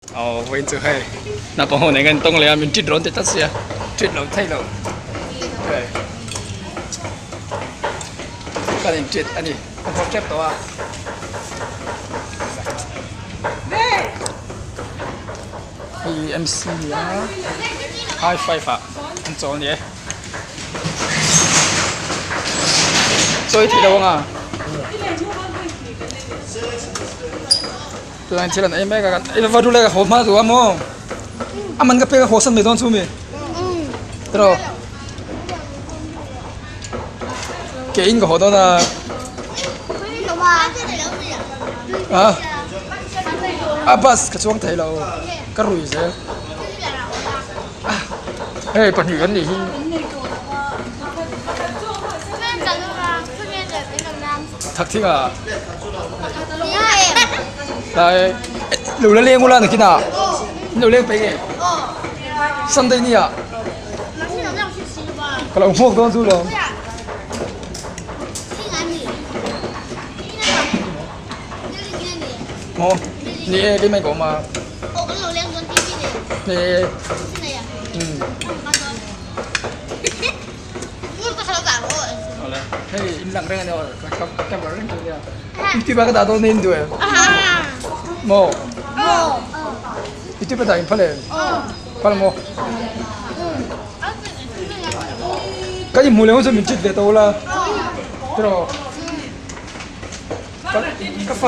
Aw vawiin chu hei naupang ho nen kan tawng leh a min tit rawn ti tlat sia tit lo thei lo hei kan in tit a ni ka hmu tep tawh a hei MC a high five ah an chawl a ni e sawi theih lo ang a. Tunah thil an ei mek a kan va ru leh ka haw hma duh a maw a man ka pek a haw san mai dawn chu mi tiraw ke in ka haw dawn a a a bus ka chuang thei lo ka rui zel hei pahnih kan nih hi. Thakthing ah Lai lo la leng ula nakin ah in lo leng peih nge Sunday ni ah ka lo hmuak dawn chu lawm. Maw ni e keimah in ka awm a. Ni e. Hei in lang reng a ni aw ka camera reng tur nia youtube ah ka dah dawn in duh em maw youtube a dah in phal em phal maw ka inhmuh leh chu min chit ve tawh ula tiraw ka fa.